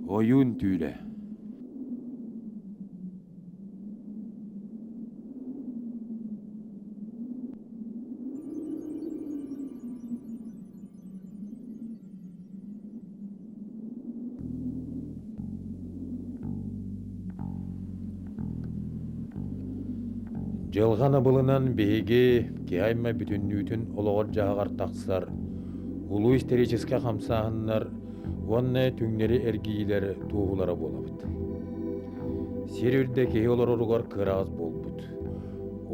Ойуун түүлэ Дьылҕа анабылынан биһиги киһи аймах бүтүннүүтүн олоҕор-дьаһаҕар тахсар улуу историческай хамсааһыннар уонна түҥнэри эргийиилэр туоһулара буолабыт. Сир үрдэ киһи олороругар кыараҕас буолбут.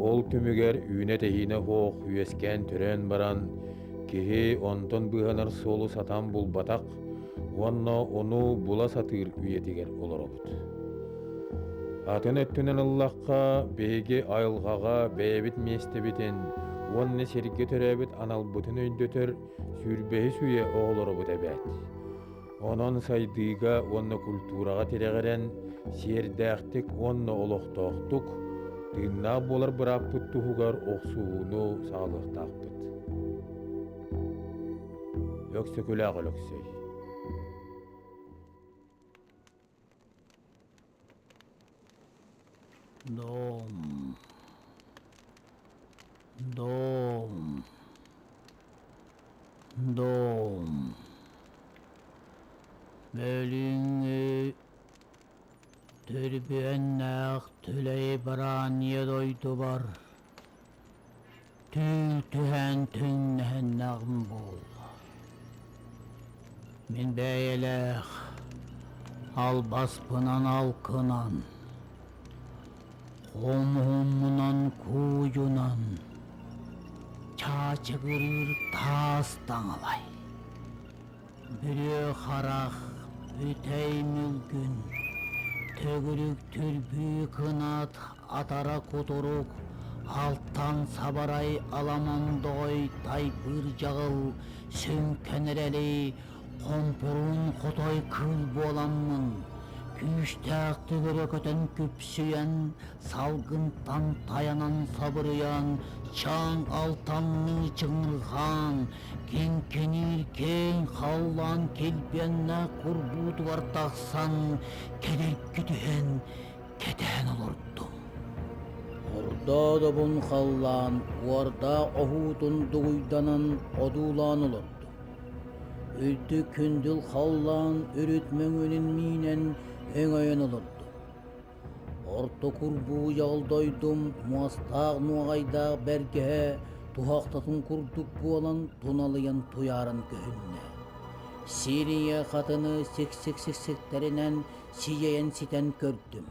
Ол түмүгэр үүнэ-тэһиинэ суох үөскээн-төрөөн баран, киһи онтон быыһанар суолу сатаан булбатах уонна ону була сатыыр үйэтигэр олоробут. Атын өттүнэн ыллахха, биһиги айылҕаҕа бэйэбит миэстэбитин уонна сиргэ төрөөбүт аналбытын өйдөтөр сүүрбэһис үйэ оҕолоробут эбээт. Онон сайдыыга уонна культураҕа тирэҕирэн, сиэрдээхтик уонна олохтоохтук тыыннаах буолар бырааппыт туһугар охсуһууну саҕалыахтаахпыт. Өксөкүлээх Өлөксөй Дом. Дом. Дом. Бөлүҥҥү түрбүөннээх түлэй бараанньа дойдубар түүл түһээн түҥнэһиннэҕим буолла. Мин бэйэлээх албаспынан алкынан, хомуһуммунан куудьунан чаачыгырыыр таас таҥалай, бүрүө харах бүтэй мүлгүн, төгүрүк түрбүү кынат атара кутурук, алтан сабарай аламан доҕой тайбыыр дьаҕыл сүҥкэн эрэли хомпуруун хотой кыыл буоламмын, күүстээхтик өрө көтөн күпсүйэн, салгынтан тайанан сабырыйан, чаҥ алтанныы чыҥырҕаан, киҥкиниир киэҥ халлаан килбиэннээх курбуутугар тахсан, кэдэрги түһэн, кэтээн олордум. Ордоодобун халлаан уордаах оһуутун дугуйданан одуулаан олордум. Үрдүк күндүл халлаан үрүт мөҥүнүн миинэн өҥөйөн олордум. Орто курбуу дьоҕолдойдум муостаах нуоҕайдаах бэргэһэ туһахтатын курдук буолан туналыйан туйааран көһүннэ. Сирийэ хатыны сиксик-сиксиктэринэн сиэйэн ситэн көрдүм.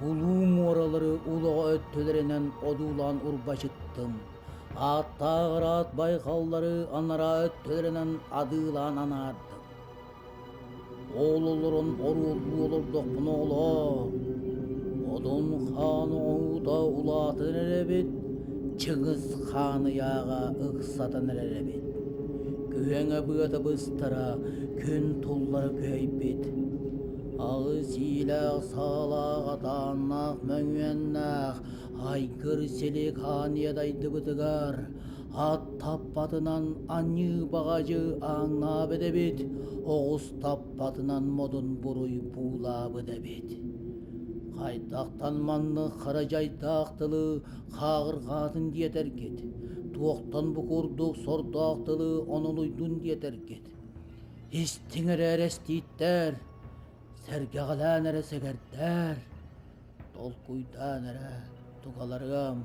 Улуу муоралары улаҕа өттүлэринэн одуулаан урбачыттым. Ааттаах араат байҕаллары анараа өттүлэринэн адыылаан анаардым. Ол олорон оруоллуу олордохпуна оҕолоор, Одун хаан оҥоһуута улаатан эрэбит, Чыҥыс хаан ыйааҕа ыксатан эрэр эбит. Күһэҥэ быата быстара, күн туллара күһэйбит. Аҕыс иилээх саалаах атааннаах мөҥүөннээх айгыр силик аан дайдыбытыгар ат таппатынан аньыы баҕадьы ааҥнаабыт эбит, оҕус таппатынан модун буруй буулаабыт эбит. Хайдахтан маннык хара дьайдаах тылы хааҕырҕаатын диэтэргит, туохтан бу курдук сордоох тылы онолуйдун диэтэргит. Истиҥ эрэ эрэстииттэр, сэргэҕэлээн эрэ сэгэрдээр, толкуйдаан эрэ тугаларыам,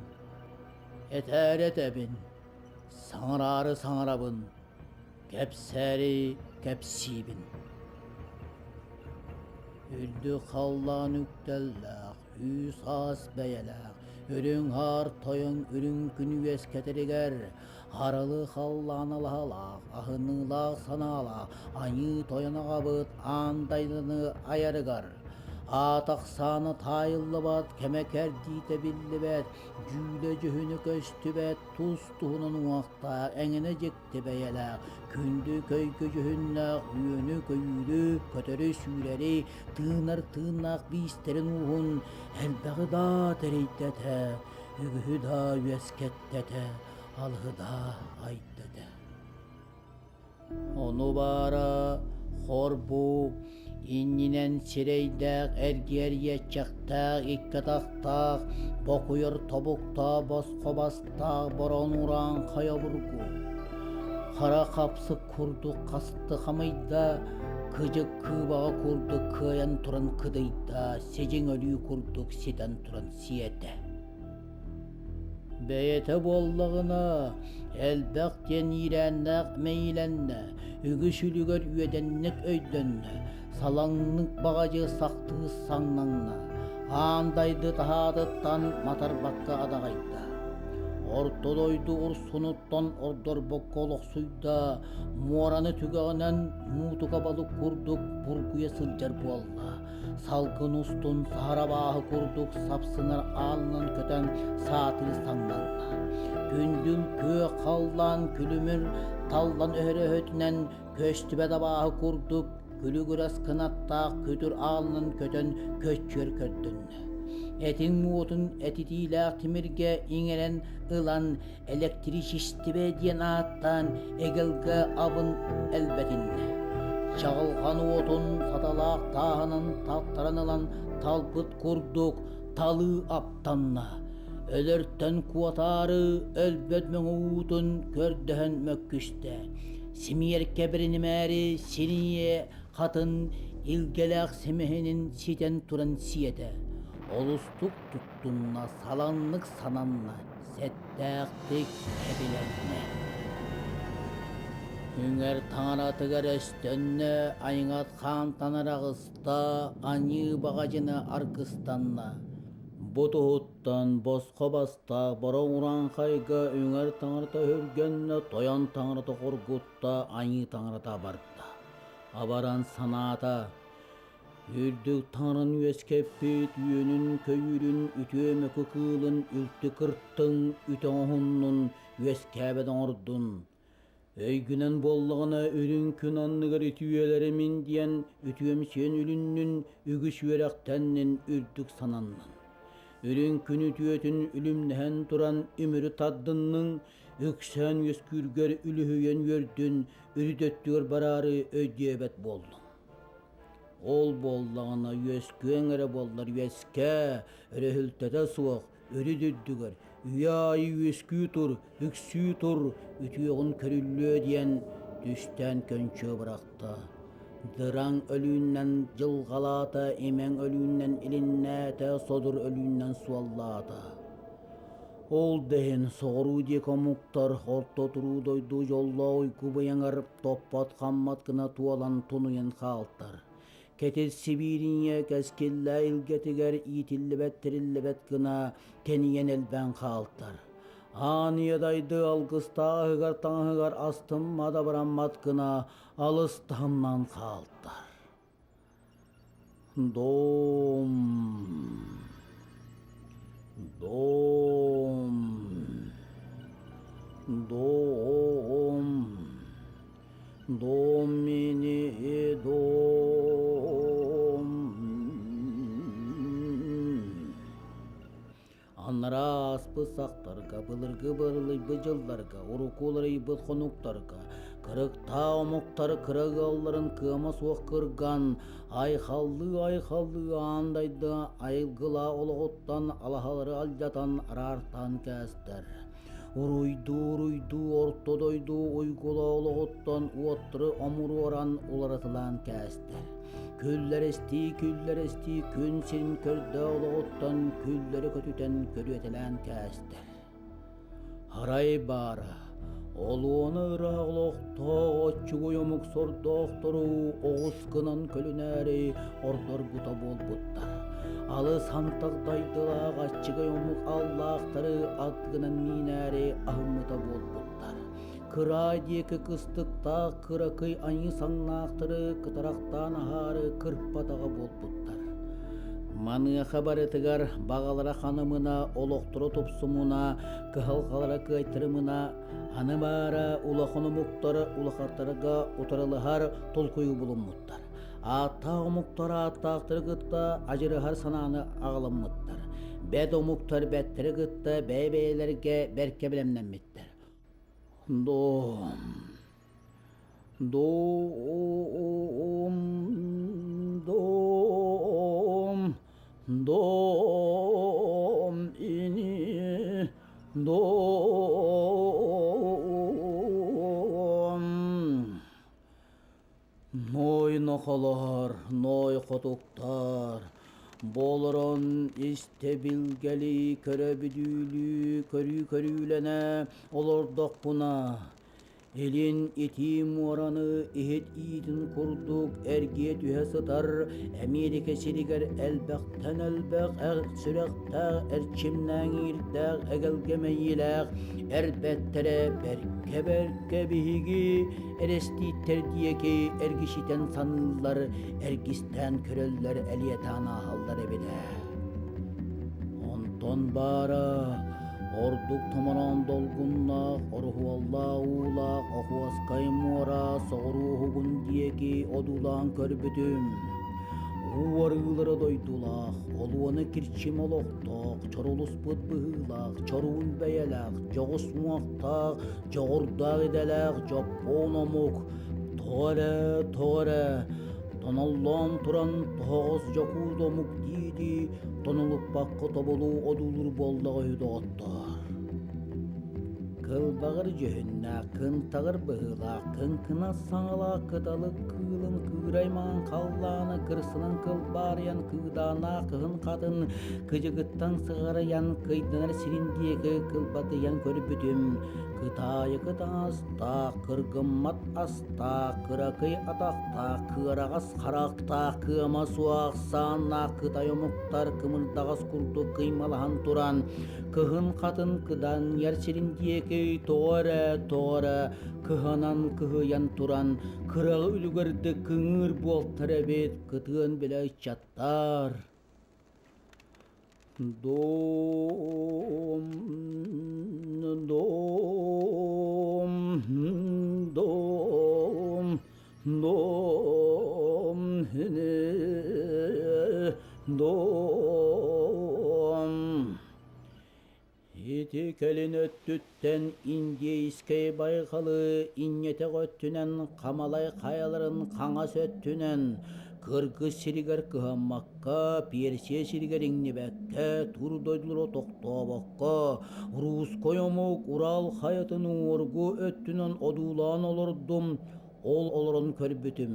этээри этэбин, саҥараары саҥарабын, кэпсээри кэпсиибин. Үрдүк халлаан үктэллээх, үүс-аас бэйэлээх, үрүҥ аар тойон үрүҥ күн үөскэтэригэр аралы халлаан алаһалаах, аһыныылаах санаалаах айыы тойон аҕабыт аан дайдыны айарыгар аат ахсаана таайыллыбат, кэмэ кэрдиитэ биллибэт, дьүүлэ-дьүһүнэ көстүбэт, тус-туһунан уҥуохтаах, эҥинэ дьикти бэйэлээх, күндү көйгө дьүһүннээх үөнү-көйүүрү, көтөрү-сүүрэри, тыынар тыыннаах биистэрин ууһун элбэҕи да тэрийдэтэ, үгүһү да үөскэттэтэ, алыһы да айдата. Ону баара хор бу Иннинэн сирэйдээх эргиэр иэччэхтээх икки атахтаах, бокуйар тобуктаах босхо бастаах бороон урааҥхай обургу. Хара хапсык курдук хасты хамыйда, кыдьык кыыбаҕа курдук кыайан туран кыдыйда, сидьиҥ өлүү курдук ситэн туран сиэтэ. Бэйэтэ буоллаҕына, элбэх диэн иирээннээх мэйиилэннэ, үгүс үлүгэр үөдэнник өйдөннө, салаҥнык баҕадьы сахтыы саҥнаҥна, аан дайды таһаатыттан матарбакка адаҕайда. Орто дойду урсунуттан ордорбокко олохсуйда, муораны түгэҕинэн муутука балык курдук бургуйа сылдьар буолла. Салгын устун саһар абааһы курдук сапсынар аалынан көтөн саатыы саҥнанна. Күндүл күөх халлаан күлүмүр таллан өһөрөһөтүнэн көстүбэт абааһы курдук күлүгүрэс кынаттаах күтүр аалынан көтөн көччүөр көрдөннө. Этиҥ уотун этитиилээх тимиргэ иҥэрэн ылан электричестве диэн ааттаан эгэлгэ абын элбэтиннэ. Чаҕылҕан уотун саталаах тааһынан таттаран ылан талбыт курдук талыы аптанна. Өлөртөн куотаары өлбөт мөҥө уутун көрдөһөн мөккүстэ. Симиэркэ бэринимээри синийэ хатын илгэлээх симэһинин ситэн туран сиэтэ. Олустук туттунна, саланнык сананна. Сэттээхтик кэбилэннэ. Үҥэр таҥаратыгар өстөннө, айыҥат хаантан араҕыста, аньыы баҕадьыны аргыстанна. Бу туһуттан босхо бастаах бороҥ урааҥхайга үҥэр таҥарата өһүргэннэ, тойон таҥарата хоргутта, аньыы таҥарата абарда. Абаран санаата, Үрдүк таҥаран үөскэппит үөнүн-көйүүрүн үтүө мөкү кыылын үлтү кыртыҥ, үтэ оҥоһуннун, үөскээбэт оҥордун. Өйгүнэн буоллаҕына үрүҥ күн анныгар үтүөлэри мин диэн үтүөмсүйэн үлүннүн, үгүс үөрэхтэннин үрдүк сананнын. Үрүҥ күн үтүөтүн үлүмнэһэн туран үмүрү тардынныҥ, үксээн үөскүүргэр үлүһүйэн үөрдүн, үрүт өттүгэр бараары өйдүөбэт буоллуҥ. Ол буоллаҕына үөскүөҥ эрэ буоллар үөскээ, өрөһүлтэтэ суох, үрүт үрдүгэр, үйэ аайы үөскүү тур, үксүү тур, үтүөҕүн көрүллүө диэн түстээн көнчүө бырахта. Дыраҥ өлүүннэн дьылҕалаата, имэҥ өлүүннэн илиннээтэ, содур өлүүннэн суоллаата. Ол да иһин соҕуруу диэки омуктар орто туруу дойду дьоллоох уйгу быйаҥар топпот-хаммат гына туолан тунуйан хаалтар. Кэтит Сибиириҥэ кэскиллээ илгэтигэр иитиллибэт-тириллибэт гына тэнийэн элбээн хаалтар. Аан ийэ дайды алгыстааһыгар таҥаһыгар астыммат абыраммат гына алыс таһымнаан хаалтар. Дом. Дом. Дом. Домини дом. Анараа ааспыт сахтарга, былыргы бырылыйбыт дьылларга, урукку уларыйбыт хонуктарга, кырыктаах омуктар кыра ыалларын кыама суох кырган, айхаллыы-айхаллыы аан дайды айылгылаа олоҕуттан алаһалары алдьатан араартаан кээстэр. Уруйдуу-уруйдуу орто дойду уйгула олоҕуттан уоттары омуруоран уларытылаан кээстэр. Күллэристии-күллэристии күн сирин көрдөө олоҕуттан күллэри көтүтэн көрүөтэлээн кээстэр. Арай баара, олуона ыраах олохтоох оччугуй омук сордоохтору оҕус гынан көлүнээри ордорбута буолбуттар. Алыс антах дайдылаах аччыгый омук аллаахтары ат гынан миинээри аһыммыта буолбуттар. Кыраай диэки кыстыктаах кыракый айыы саҥнаахтары кытарахтаан аһаары кырпатаҕа буолбуттар. Маныаха барытыгар баҕалара ханымына, олохторо тупсумуна, кыһалҕалара кыайтарымына, аны баара улахан омуктар улахаттарга утарылаһар толкуйу булуммуттар. Ааттаах омуктар ааттаахтары кытта адьырыһар санааны аҕаламмыттар. Бэт омуктар бэттэри кытта бэйэ-бэйэлэргэ бэркэ бэлэмнэммиттэр. Дом. Дом. Ной нохолоор, ной хотуктар, Болорон истэбилгэли көрө бүдүүлүү көрүү көрүүлэнэ олордохпуна, Илин итии муораны иһит иитин курдук эргийэ түһэ сытар Эмиэрикэ сиригэр элбэхтэн элбэх сүрэхтээх, эрчимнээҥиирдээх, эгэлгэ мэйиилээх эрбэттэрэ бэркэ-бэркэ биһиги эрэстииттэр диэки эргичитэн саныыллар, эргистээн көрөллөр, элиэтээн ааһаллар эбит ээ. Онтон баара ордук томороон долгуннаах, оруһуоллаах уулаах Охуоскай муора соҕуруу уһугун диэки одуулаан көрбүтүм. Уу арыылара дойдулаах, олуона кирчим олохтоох, чорулуспут быһыылаах, чоруун бэйэлээх, дьоҕус уҥуохтаах, дьоҕурдаах идэлээх дьоппуон омук тоҕо эрэ, тоҕо эрэ тоноллоон туран тоһоҕос дьокуут омук дии-дии тонулуппакка тобулуу одуулуур буоллаҕа үһү доҕоттоор. Кылбаҕыр дьүһүннээх, кынтаҕыр быһыылаах, кыҥкынас саҥалаах кыталык кыылын кыырай маҥан халлааны кырсынан кылбаарыйан кыыдааннаах кыһын хатын кыдьыгыттан сыҕарыйан кыйданар сирин диэки кылбатыйан көрбүтүм кытаайыкы таҥастаах, кыргыммат астаах, кыракый атахтаах, кыараҕас харахтаах, кыама суох сааннаах кытай омуктар кымырдаҕас курдук кыймалаһан туран кыһын хатын кыданньар сирин диэки тоҕо эрэ, тоҕо эрэ кыһанан кыһыйан туран кыраҕы үлүгэрдик кыҥыыр буолтар эбит кытыан билэ ыччаттар. Дом, дом, дом, дом, дом. Ити кэлин өттүттэн Индейскэй байҕалы инньэтэх өттүнэн Хамалай хайаларын хаҥас өттүнэн Кыргыз сиригэр кыһаммакка, Персия сиригэр иҥнибэккэ, тур дойдулара тохтообокко, русскай омук Урал хайатын уҥуоргу өттүнэн одуулаан олордум, Ол олорон көрбүтүм,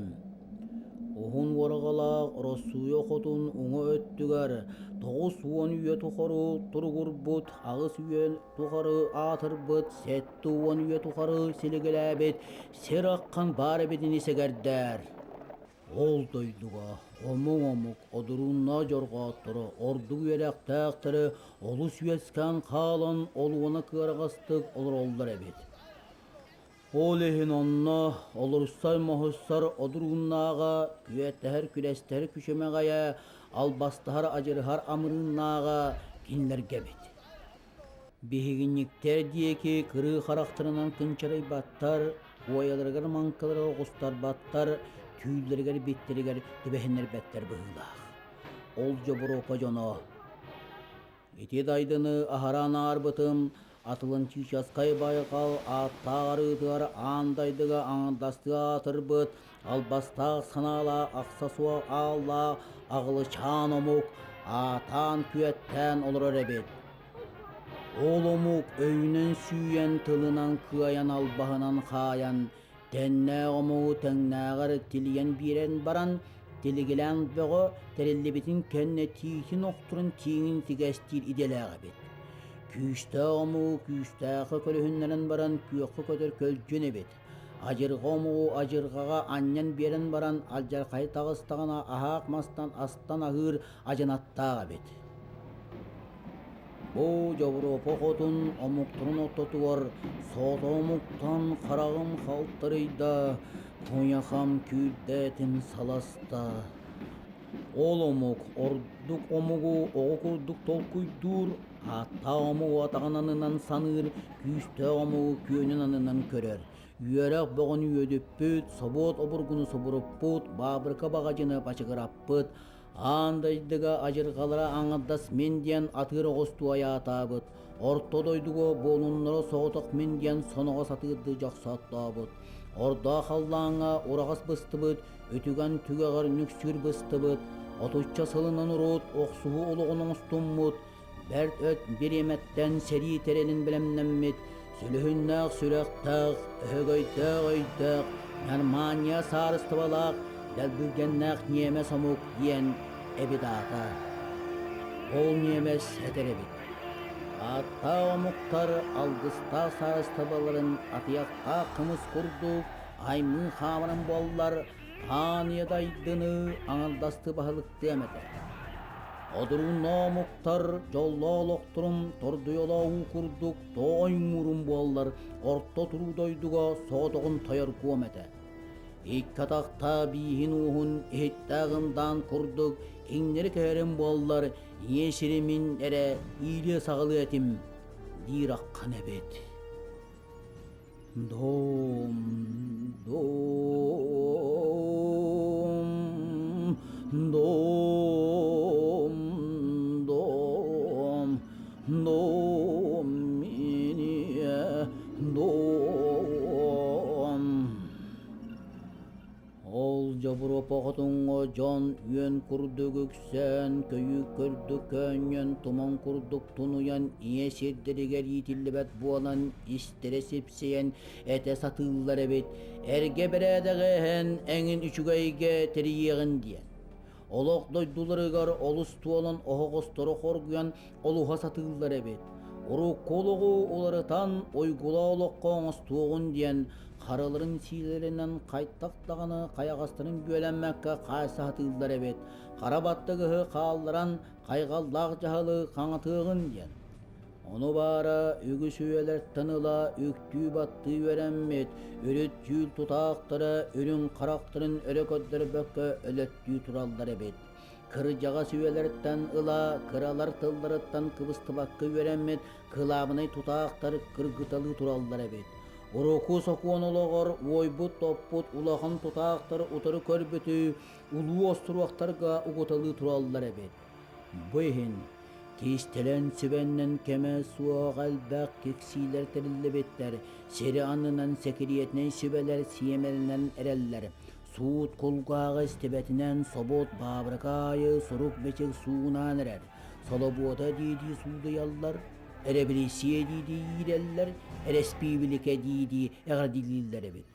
уһун уорҕалаах Ороссуйа хотун уҥа өттүгэр 90 үйэ тухары туругурбут, 8 үйэ тухары аатырбыт, 70 үйэ тухары силигилээбит сир аххан баар эбитин исэгэрдээр. Ол дойдуга омук-омук одурууннаах дьорҕоотторо ордук үөрэхтээхтэрэ олус үөскээн хаалан олуона кыараҕастык олороллор эбит. Ол иһин онно олорсор-моһуссар одурууннааҕа, күөттэһэр-күрэстэһэр күчүмэҕэйэ, албастаһар-адьырыһар амырыыннааҕа кинилэргэ эбит. Биһигинньиктэр диэки кырыы харахтарынан кынчарыйбаттар, куойаларыгар маҥкаларыгар оҕустарбаттар, түүллэригэр-биттэригэр түбэһиннэрбэттэр быһыылаах. Ол Дьобуруопа дьоно Ити дайдыны аһара анаарбытым, Атлантическай байҕал ааттаах арыытыгар аан дайдыга аҥардастыы аатырбыт, албастаах санаалаах ахса суох ааллаах аҕылычаан омук аатаан-күөттээн олорор эбит. Ол омук өйүнэн сүүйэн, тылынан кыайан, албаһынан хаайан, Тэннээх омугу тэҥнээҕэр тилийэн биэрэн баран, тилигилээн бөҕө тэриллибитин кэннэ тиитин охторун тииҥин тигэстиир идэлээх эбит. Күүстээх омугу күүстээххэ көлөһүннэрэн баран күөххэ көтөр көлдьүн эбит. Адьырҕа омугу адьырҕаҕа анньан биэрэн баран алдьархай таҕыстаҕына аһаах мастан астан аһыыр адьынаттаах эбит. Бу Дьобуруопа хотун омуктарын ортотугар сото омуктан хараҕым халтарыйда, куйахам күүрдээтин саласта. Ол омук ордук омугу оҕо курдук толкуйдуур, ааттаах омугу атаҕын аннынан саныыр, күүстээх омугу күөнүн аннынан көрөр. Үөрэх бөҕөнү үөдүппүт, собуот обургуну субуруппут, баабырка баҕадьыны бачыгыраппыт, Аан дойдуга адьырҕалара аҥардас мин диэн атыыр оҕустуу айаатаабыт, орто дойдуга буолуннара соҕотох мин диэн соноҕос атыырдыы дьохсооттообут, ордоо халлааҥҥа ураҕас быстыбыт, үтүгэн түгэҕэр нүксүүр быстыбыт, отучча сылынан урут охсуһуу олоҕун оҥостуммут, бэрт өт бириэмэттэн сэрии тэрилин бэлэмнэммит, сүлүһүннээх сүрэхтээх, өһөгөйдөөх өйдөөх, Германия саарыстыбалаах дэлбиргэннээх ньиэмэс омук диэн эбит аата. Ол ньиэмэс этэр эбит. Ааттаах омуктар алгыстаах саарыстыбаларын атыйахтаах кымыс курдук аймыы хаамарын буоллар, аан ийэ дайдыны аҥардастыы баһылыктыам этэ. Одурууннаа омуктар дьоллоох олохторун тордуйалаа уу курдук тоҕо оймуурум буоллар орто туруу дойдуга соҕотоҕун тойоргуом этэ. Икки атахтаа бииһин ууһун иһиттээх ындаан курдук иҥнэри кэһэрим буоллар ийэ сиримин эрэ иилиэ-саҕалыа этим диир аххан эбит. Дом, дом, дом, дом, дом, меня, дом. Ол Дьобуруопа хотуҥҥа дьон үөн курдук үксээн, көйүү курдук көөнньөн, туман курдук тунуйан ийэ сирдэригэр иитиллибэт буолан истэрэ сипсийэн этэ сатыыллар эбит, эргэ бэрээдэги эһэн эҥин үчүгэйгэ тэрийиэҕин диэн. Олох дойдуларыгар олус туолан оһоҕосторо хоргуйан олуһа сатыыллар эбит. Урукку олоҕу уларытан уйгула олоххо оҥостуоҕун диэн харыларын сиилэринэн хайтах даҕаны хайаҕастарын бүөлэммэккэ хаайса сатыыллар эбит. Хара баттыгыһы хаалларан хайҕаллаах дьаһалы хаҥатыаҕын диэн. Ону баара үгүс үйэлэртэн ыла үктүү-баттыы үөрэммит, үрүт дьүүл тутаахтара үрүҥ харахтарын өрө көрдөрбөккө өлөттүү тураллар эбит. Кырдьаҕас үйэлэртэн ыла кыралар тылларыттан кыбыстыбакка үөрэммит кылаабынай тутаахтар кыргыталыы тураллар эбит. Урукку сокуон олоҕор уойбут-топпут улахан тутаахтар утары көрбүтү улуу остуруоктарга угуталыы тураллар эбит. Бу иһин кистэлэн сүбэннэн кэмэ суох элбэх киксиилэр тэриллибиттэр, сири аннынан сэкириэтинэй сүбэлэр сиэмэлэнэн эрэллэр. Суут кулгааҕы истибэтинэн собуот баабырыка аайы сурук-бичик суунаан эрэр. Солобуота дии-дии суудуйаллар, эрэбилииссийэ дии-дии иирэллэр, эрэспиибиликэ дии-дии эҕэрдэлииллэр эбит.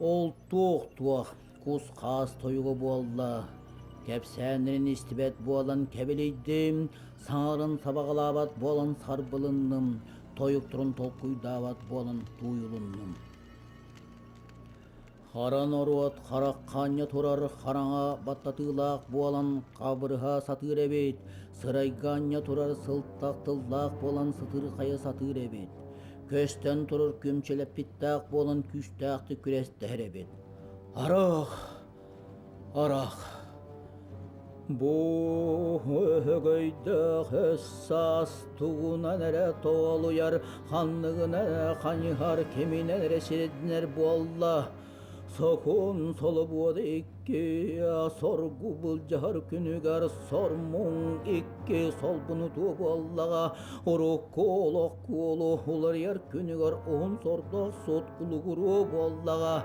Ол туох-туох кус-хаас тойуга буолла, кэпсээннэрин истибэт буолан кэбилийдим, саҥарын сабаҕалаабат буолан сарбылынным, тойуктарын толкуйдаабат буолан тууйулуннум. Хара норуот харах хаанньа турар хараҥа баттатыылаах буолан хабырыһа сатыыр эбит, сырайга анньа турар сылтах тыллаах буолан сытыырхайа сатыыр эбит, көстөн турар күмчэлэппиттээх буолан күүстээхтик күрэстэһэр эбит. Арах! Арах! Бу өһөгөйдөөх өс-саас тугунан эрэ тоолуйар, ханныгынан эрэ ханьыһар, киминэн эрэ сирдинэр буолла. Сокуон солобуода икки соргу былдьаһар күнүгэр сор-муҥ икки солбунутуо буоллаҕа. Урукку олох куолу уларыйар күнүгэр уһун сордоох сут улугуруо буоллаҕа.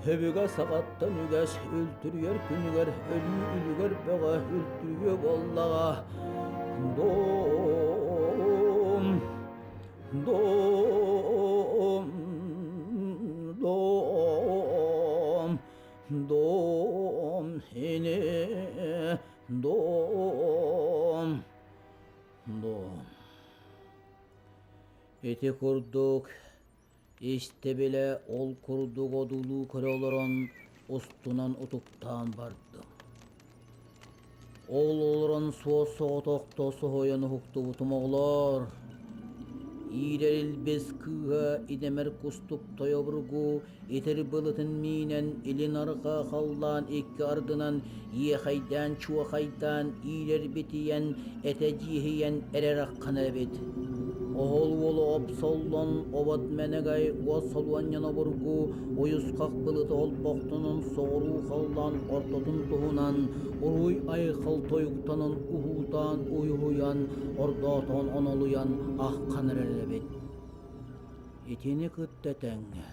Өбүгэ саҕаттан үгэс үлтүрүйэр күнүгэр өлүү үлүгэр бөҕө үлтүрүйүө буоллаҕа. Дом, дом, дом, дом, ини, дом, дом. Ити курдук Истэ-билэ ол курдук одуулуу көрө олорон устунан утуктаан бардым. Ол олорон суос-соҕотохто соһуйан уһуктубутум оҕолоор, иирэр илбис кыыһа идэмэр кустук тойобургу итир былытын миинэн илин арҕаа халлаан икки ардынан иэхэйдээн-чуохайдаан иирэр битийэн этэ дьиэһийэн эрэр аххан эбит. Оһол уолу опсоллон обот мэнэгэй уот солуонньан обургу уйусхах былыты олбохтонон соҕуруу халлаан ортотун туһунан уруй айхал тойуктанан уһуутаан уйуһуйан ордоотоон онолуйан аххан эрэр эбит. Итини кытта тэҥҥэ.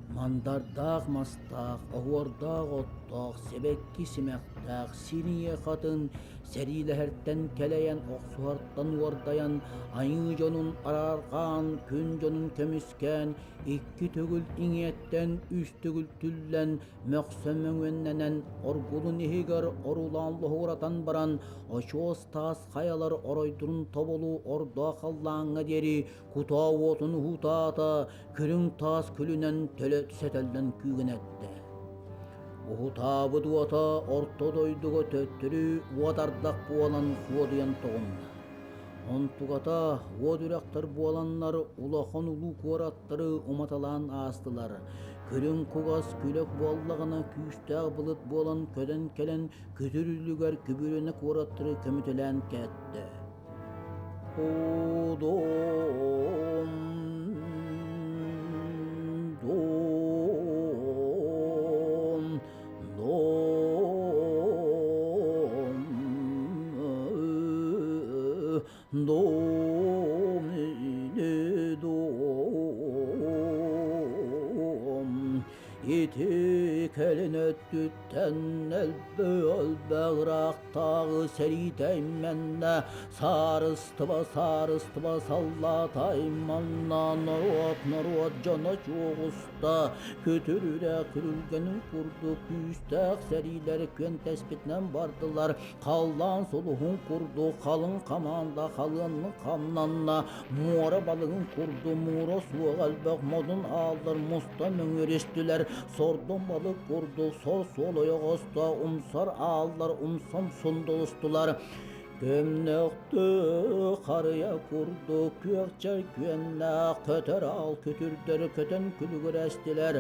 Мандардаах мастаах, оһуордаах оттоох, сибэкки симэхтээх синиэ хатын сэриилэһэртэн кэлэйэн, охсуһартан уордайан, айыы дьонун араарҕаан, күн дьонун көмүскээн, икки төгүл иҥиэттэн, үс төгүл түллэн, мөхсөн мөҥүөннэнэн, оргулун иһигэр орулаан лоһугуратан баран, очуос таас хайалар оройдорун тобулу ордоо халлааҥҥа диэри кутаа уотун уһуутаата, күрүҥ таас күлүнэн төлө сөтөллөн күүгүнэттэ. Уһутаабыт уота орто дойдуга төттөрү уот ардах буолан суодуйан тоҕунна. Онтугата уот үрэхтэр буоланнар улахан улуу куораттары уматалаан аастылар. Күрүҥ кугас күлэк буоллаҕына күүстээх былыт буолан көтөн кэлэн күтүр үлүгэр күбүрүнэ куораттары көмүтэлээн кээттэ. Удум дум дум дум дум Ити кэлин өттүттэн элбэх ыраахтааҕы сэриитэ иммэннэ, саарыстыба саарыстыба саллаата айманна, норуот норуот дьоно чуоҕуста, күтүр үрэх күрүлгэнин курдук күүстээх сэриилэр күөнтэспитинэн бардылар, халлаан сулуһун курдук халыҥ хамаанда халыаннык хамнанна, муора балыгын курдук муура суох элбэх модун ааллар мустан мөҥүрүстүлэр, сордон балык курдук сор суол ойоҕосто умсар ааллар умсан сундулустулар. Көмнөхтө харыйа курдук күөхчэй күөннээх көтөр аал күтүрдэр көтөн күлүгүрэстилэр.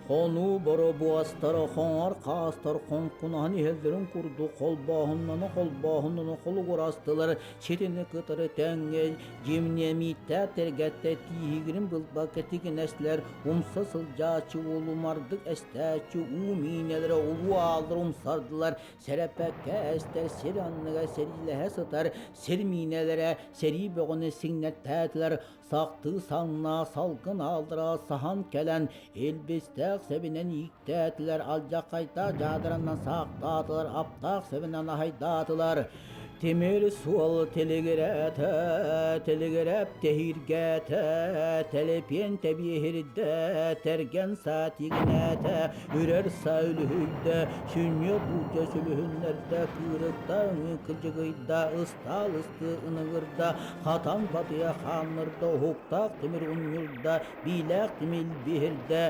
Хонуу боробуостара хоҥор хаастар хоҥкунаһан иһэллэрин курдук холбооһуннана холбооһуннана холугурастылар. Ситини кытары тэҥҥэ дьимниэмииттээх тэргэттэ тииһигирин булбакка тигинэслэр, умса сылдьааччы улумардык эстээччи уу миинэлэрэ улуу ааллар умсардылар, сэрэппэккэ эстэр сир анныгар сэриилэһэ сытар сир миинэлэрэ сэрии бөҕөнү сиҥнэттээтилэр, сахтыы саҥнаа салгын ааллара саһан кэлэн илбистээх сэбинэн ииктээтилэр, алдьархайдаах дьаадыранан саахтаатылар, аптаах сэбинэн аһайдаатылар. Тимир суол тилигирээтэ, тилигирэп тэһииргээтэ, тэлэпиэн тэбиэһирдэ, тэргэн саа тигинээтэ, үрэр саа үлүһүйдэ, сүнньүө буулдьа сүлүһүннэрдэ, кыырыкта өҥү кыдьыгыйда, ыстаал ыстыы ыныгырда, хатан батыйа хааннырда, уһуктаах тимир унньурда, биилээх тимир биһирдэ,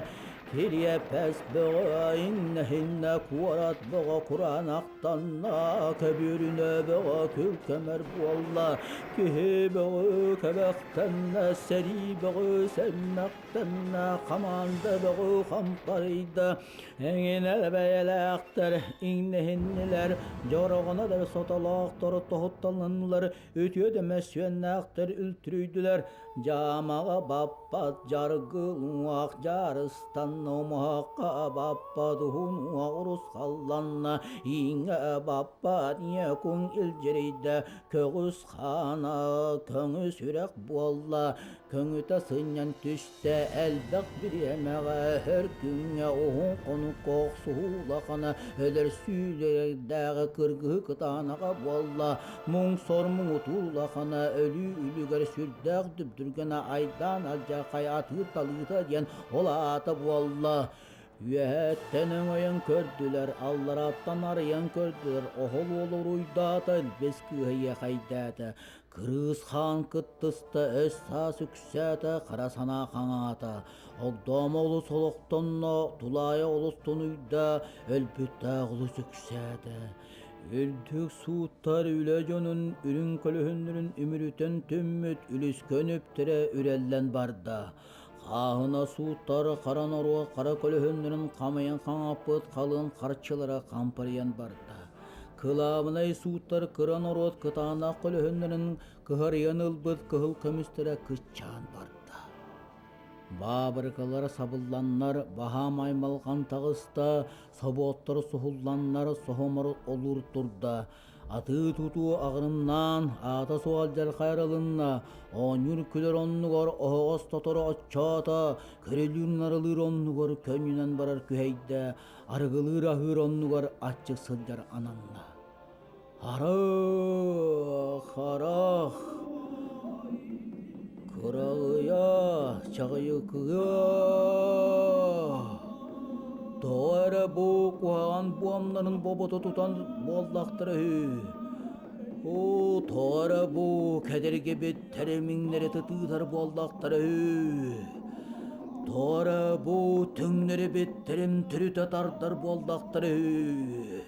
Кириэппэс бөҕө иҥнэ-иҥнэ куорат бөҕө кураанахтанна, көбүөрүнэ бөҕө күл-көмөр буолла, киһи бөҕө кэбэхтэннэ, сэрии бөҕө сэммэхтэннэ, хамаанда бөҕө хампарыйда, эҥинэ бэйэлээхтэр иҥнэһиннилэр, дьороҕоно да сотолоохтор тоһутталыннылар, үтүө да мөссүөннээхтэр үлтүрүйдүлэр, дьаамаҕа баппат дьаргы уҥуох дьаарыстанна, умуһахха баппат уһун уҥуох урусхалланна, ииҥҥэ баппат ийэ куҥ илдьирийдэ, көҕүс хаана көҥүс үрэх буолла, көҥүтэ сынньан түстэ. Тэ элбэх бириэмэҕэ өр күҥҥэ уһун хонукка охсуһуу улахана өлөрсүүлэрдээҕи кыргыһыы кытаанаҕа буолла, муҥ-сор муҥутуур улахана өлүү үлүгэр сүрдээх дүбдүргэнэ айдаан алдьархай атыыр талыыта диэн ол аата буолла. Үөһэттэн өҥөйөн көрдүлэр, аллараттан арыйан көрдүлэр, оһол уол уруйдаата, илбис кыыһа иэхэйдээтэ. Кырыыс хаан кыттыста, өс-саас үксээтэ, хара санаа хаҥаата. Огдоомо олус олохтонно, тулаайа олус тунуйда, өлбүттээх олус үксээтэ. Үрдүк сууттар үлэ дьонун үрүҥ көлөһүннэрин үмүрүтэн түммүт үлүскэн үптэрэ үрэллэн барда. Хааһына сууттар хара норуо хара көлөһүннэрин хамайан хаҥаппыт халыҥ харчылара хампарыйан барда. Кылаабынай сууттар кыра норуот кытаанах көлөһүннэрин кыһарыйан ылбыт кыһыл көмүстэрэ кыччаан барда. Баабырыкалар сабылланнар, баһаам аймалҕан таҕыста, собуоттар суһулланнар, соһумар олуур турда. Атыы-тутуу аҕырымнаан, аата суох алдьархай арылынна, оонньуур-күлэр оннугар оһоҕос тоторо оччоото, көрүлүүр-нарылыыр оннугар көнньүнэн барар күһэйдэ, арыгылыыр-аһыыр оннугар аччык сылдьар ананна. Харах, харах, кыраҕыйа, чаҕыйыкыа, тоҕо эрэ бу куһаҕан буомнарын бобото тутан буоллахтара үһү. Оо, тоҕо эрэ бу кэдэргибит тэримиҥнэри тытыытар буоллахтара үһү. Тоҕо эрэ бу түҥнэрибит тэрим төрүтэ тардар буоллахтара үһү.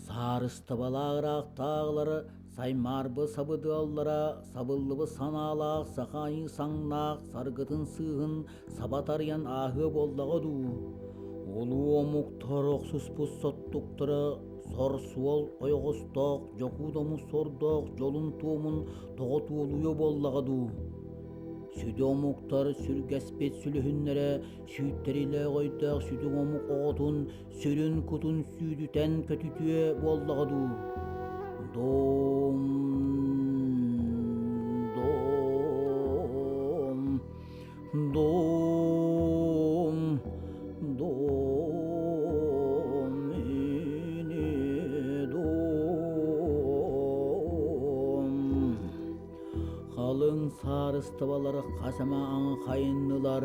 Саарыстыбалаах ыраахтааҕылары саймаарбы сабыдыаллара сабыллыбыт санаалаах саха айыы саҥнаах саргытын сыыһын саба тарыйан ааһыа буоллаҕа дуу? Улуу омуктар охсуспут соттуктара сор-суол ойоҕостоох дьокуут омус сордоох дьолун туомун тоҕо туолуйа буоллаҕа дуу? Сүдү омуктар сүргэспит сүлүһүннэрэ сүүттэрилээх өйдөөх сүдү омук оҕотун сүрүн кутун сүүдүтэн көтүтүө буоллаҕа дуу? Дом, дом, дом, дом, ини дом. Халыҥ саарыстыбалар хас эмэ аҥхайыннылар,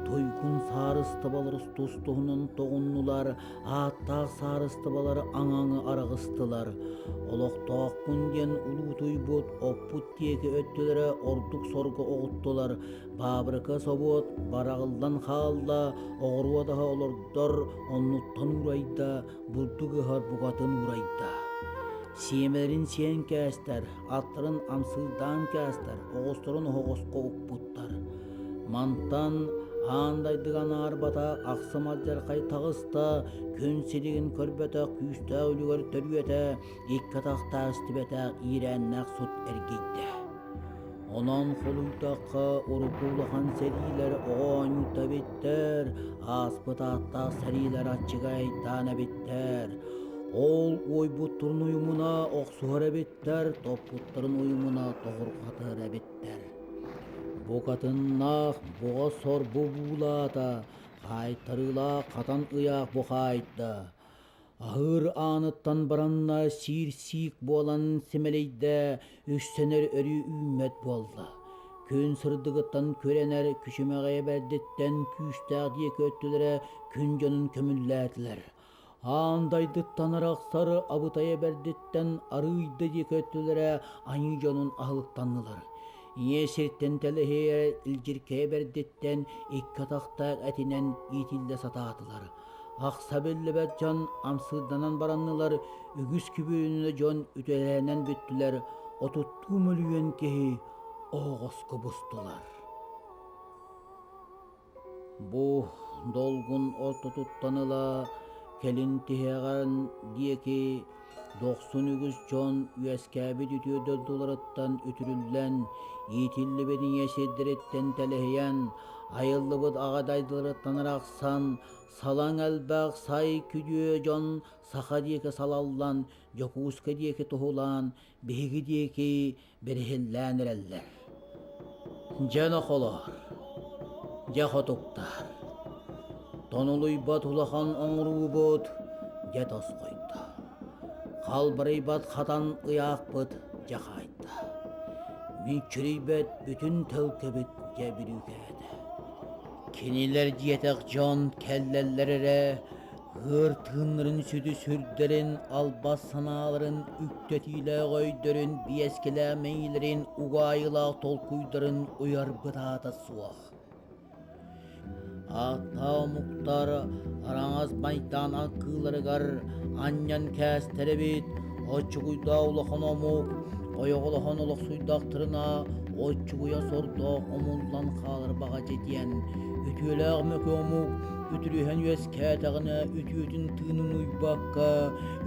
туйгун саарыстыбалар тус-туһунан тоҕуннулар, ааттаах саарыстыбалар аҥаҥы араҕыстылар. Олохтоохпун диэн улуутуйбут оппут диэки өттүлэрэ ордук сорго оҕуттулар. Баабырыка собуот бараҕыллан хаалла, оҕуруот аһа олордор оннуттан уурайда, бурдук ыһар букатын уурайда. Сиэмэлэрин сиэн кээстэр, аттарын амсыырдаан кээстэр, оҕустарын оһоҕоско укпуттар. Мантан аан дайдыга анаарбата ахсым алдьархай таҕыста, күн сиригин көрбөтөх күүстээх үлүгэр төрүөтэ, икки атахтаах истибэтэх иирээннээх сут эргийдэ. Онон холуйдахха урукку улахан сэриилэр оҕо оонньуута эбиттэр, ааспыт ааттаах сэриилэр аччыгайдаан эбиттэр. Ол уойбуттарын уйумуна охсуһар эбиттэр, топпуттарын уйумуна тоҕурҕатар эбиттэр. Букатыннаах буҕа сор бу буулаата, хаайтарыылаах хатан ыйаах бу хаайда. Аһыыр ааныттан баранна сиир сиик буолан симэлийдэ, үссэнэр өрүү үүммэт буолла. Күн сырдыгыттан күрэнэр күчүмэҕэйэ бэрдиттэн күүстээх диэки өттүлэрэ күн дьонун көмүллээтилэр. Аан дайдыттан арахсар абытайа бэрдиттэн арыыйда диэки өттүлэрэ айыы дьонун аһылыктаннылар. Ийэ сиртэн тэлэһийэр илдьиркэйэ бэрдиттэн икки атахтаах этинэн иитиллэ сатаатылар. Ахса биллибэт дьон амсыырданан бараннылар, үгүс күбүөнүнэ дьон үтүөлээнэн бүттүлэр, отуттуу мөлүйүөн киһи оһоҕоско бустулар. Бу долгун ортотуттан ыла кэлин тиһэҕин диэки дохсун үгүс дьон үөскээбит үтүө дойдуларыттан үтүрүллэн, иитиллибит ийэ сирдэриттэн тэлэһийэн, айыллыбыт аҕа дайдыларыттан арахсан, салаҥ элбэх сай күдүө дьон саха диэки салаллан, Дьокуускай диэки туһулаан, биһиги диэки бэриһиллээн эрэллэр. Дьэ нохолоор, дьэ хотуктаар, тонулуйбат улахан оҥоруубут дьэ тосхойдо, халбарыйбат хатан ыйаахпыт дьэ хаайда, мүччүрүйбэт бүтүн төлкөбүт дьэ бүрүүкээтэ. Кинилэр диэтэх дьон кэллэллэр эрэ Ыар тыыннарын сүдү сүрдэрин, албас санааларын, үктэтиилээх өйдөрүн, биэскэлээх мэйиилэрин, угаайылаах толкуйдарын уйарбыт аата суох. Ааттаах омуктар араҥас майдаан аккыыларыгар анньан кээстэр эбит, оччугуйдаах улахан омук ойоҕолоһон олохсуйдахтарына оччугуйа сордоох омуллан хаалар баҕадьы диэн үтүөлээх мөкү омук үтүрүһэн үөскээтэҕинэ үтүөтүн тыынын уйбакка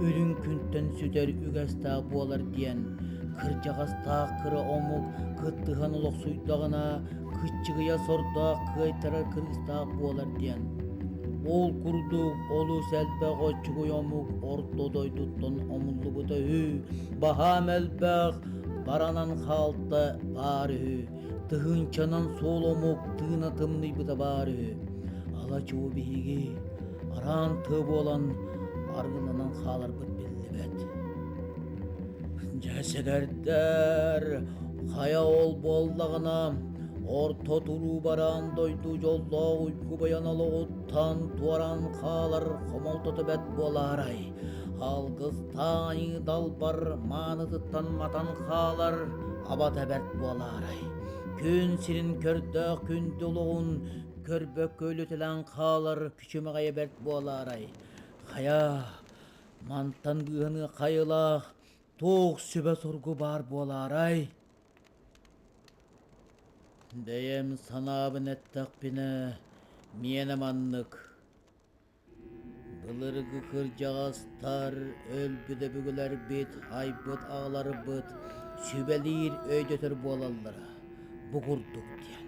үрүҥ күнтэн сүтэр үгэстээх буолар диэн кырдьаҕастаах кыра омук кыттыһан олохсуйдаҕына кыччыгыйа сордоох кыайтарар кырыыстаах буолар диэн. Ол курдук олус элбэх оччугуй омук орто дойдуттан омуллубута үһү, баһаам элбэх баранан хаалта баар үһү, тыһыынчанан суол омук тыына тымныйбыта баар үһү. Ала-чуо биһиги араан тыа буолан аргыланан хааларбыт биллибэт. Дьэ сэгэрдэр, хайа ол буоллаҕына, орто туруу бараан дойду дьоллоох уйгу байан олоҕуттан туоран хаалар хомолтото бэрт буолаарай, алгыстаайыы далбар маанытыттан матан хаалар абата бэрт буолаарай, күн сирин көрдөөх күндү олоҕун көрбөккө өлүтэлээн хаалар күчүмэҕэйэ бэрт буолаарай, хайа, мантан быыһаныа хайылаах туох сүбэ-соргу баар буолаарай? Бэйэм санаабын эттэхпинэ, миэнэ маннык. Былыргы кырдьаҕастар, өлбүт өбүгэлэрбит, айбыт аҕаларбыт сүбэлиир, өйдөтөр буолаллара бу курдук диэн.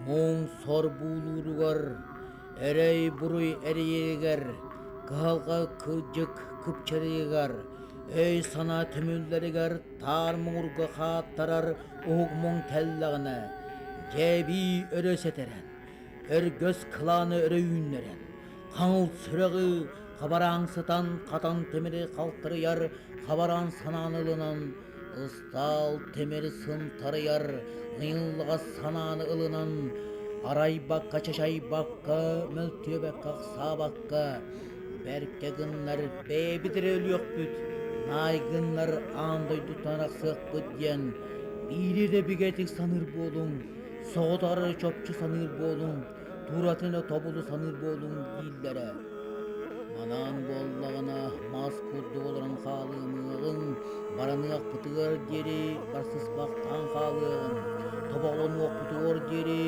Муҥ сор буулууругар, эрэй-буруй эрийэригэр, кыһалҕа кырдьык кыпчарыйыгар, өй-санаа түмүллэригэр таар муҥурга хааттарар уһук муҥ кэллэҕинэ, дьэбии өрө сэтэрэн, өргөс кылааны өрө үүннэрэн, хаҥыл сүрэҕи хабараан сытан хатан тимири халтарыйар хабараан санааны ылынан, ыстаал тимири сынтарыйар ыйыллаҕас санааны ылынан, арайбакка чачайбакка, мөлтүөбэккэ ахсаабакка, бэркэ гыннар бэйэбит эрэ өлүөхпүт, наай гыннар аан дойдуттан арахсыахпыт диэн биири эрэ бигэтик саныыр буолуҥ, соҕотоҕор эрэ чопчу саныыр буолуҥ, тууратын эрэ тобулу саныыр буолуҥ дииллэрэ. Манаан буоллаҕына мас курдук олорон хаалыамыаҕыҥ, бараныахпытыгар диэри барсыспахтаан хаалыаҕыҥ, тобоҕолонуохпутугар диэри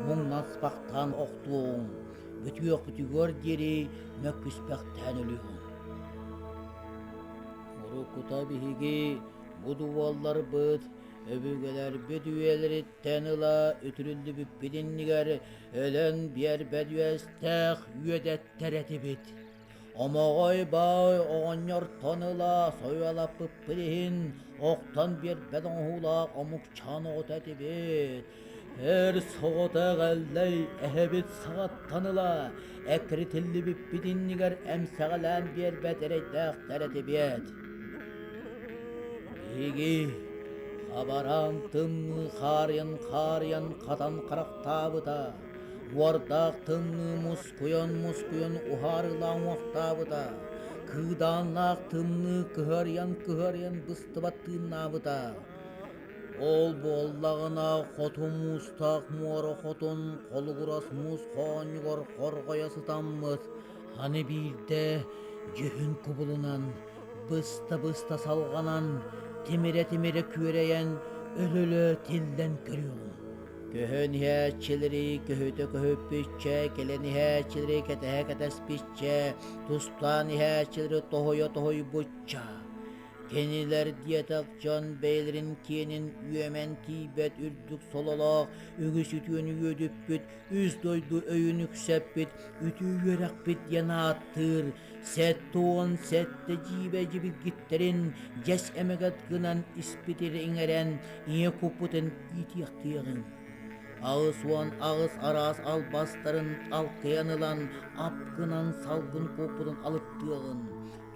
муҥнаспахтаан охтуоҕуҥ, бүтүөхпүтүгэр диэри мөккүспэхтээн өлүөҕүҥ. Уруккута биһиги бу дуолларбыт өбүгэлэрбит үйэлэриттэн ыла үтүрүллүбүппүт иннигэр өлөн биэрбэт үөстээх үөдэттэр этибит. Омоҕой баай оҕонньортон ыла сойуолаппыппыт иһин охтон биэрбэт оҥоһуулаах омукчаан оҕото этибит. Эр соҕотох Эллэй эһэбит саҕаттан ыла эккирэтиллибиппит иннигэр эмсэҕэлээн биэрбэт эрэйдээхтэр этибиэт. Биһиги хабараан тымныы хаарыйан-хаарыйан хатан харахтаабыта, уордаах тымныы мускуйан-мускуйан уһаарылаан уохтаабыта, кыыдааннаах тымныы кыһарыйан-кыһарыйан быстыбат тыыннаабыта. Ол буоллаҕына хоту муустаах муора хотун холугурас муус хоонньугар хорҕойо сытаммыт, аны биирдэ дьүһүн кубулунан, быста-быста салҕанан, тимирэ-тимирэ күөрэйэн, өлө-өлө тиллэн көрүөҕүҥ. Көһөн иһээччилэри көһүтэ көһүппүччэ, кэлэн иһээччилэри кэтэһэ кэтэспиччэ, тустаан иһээччилэри тоһуйа тоһуйбучча, Кинилэр диэтэх дьон бэйэлэрин киэнин үөмэн тиийбэт үрдүк сололоох, үгүс үтүөнү үөдүппүт, үс дойду өйүн үксэппит, үтүө үөрэхпит диэн ааттыыр, 77 дьиибэ дьибилгиттэрин дьэс эмэгэт гынан испитир иҥэрэн ийэ куппутун иитиэхтиэҕиҥ. 88 араас албастарын алкыйан ылан ап гынан салгын куппутун алыптыаҕын.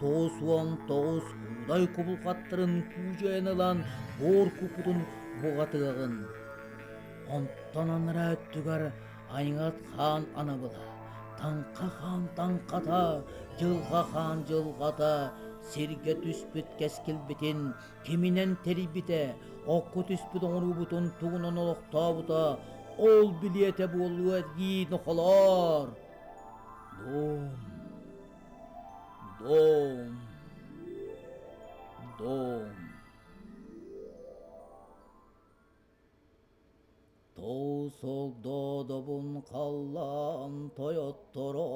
99 куудай кубулҕаттарын күүдьэйэн ылан буор куппутун буҕатыаҕын. Онтон анараа өттүгэр Айыҥат хаан анабыла, Таҥха хаан таҥхата, Дьылҕа хаан дьылҕата, сиргэ түспүт кэскилбитин киминэн тэрийбитэ, окко түспүт оҥоруубутун тугунан олохтообута, ол билиэтэ буолуо дии нохолоор. Дом, дом, дом. Тоҕус олдоодобун халлаан тойотторо,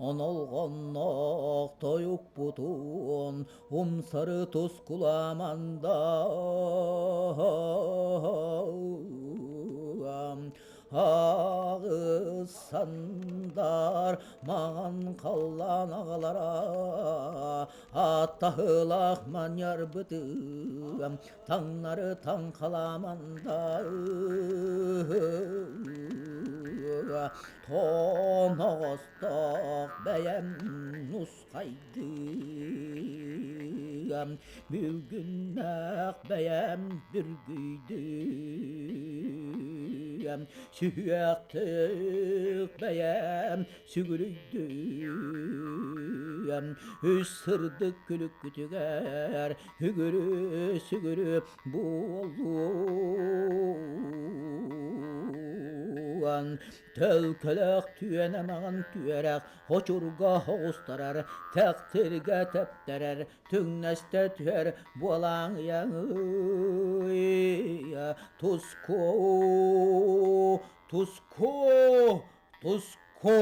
онолҕонноох тойукпутун умсары тускуламанда. Аҕыс сандар маҥан халлаан аҕалара Аттаһыылаах манньарбытым таҥнары таҥхаламанда Тоноҕостоох бэйэм нусхайдыам Бүлгүннээх бэйэм бүргүйдүөм Сүһүөхтүк бэйэм сүгүрүйдүөм Үс сырдык күлүккүтүгэр үгүрү-сүгүрү буолуон Төлкөлөөх түөнэ маҕан түөрэх хочурга оҕустарар, тэхтиргэ тэптэрэр, түҥнэстэ түһэр буолааҥыйаҥый Туску, туску, туску.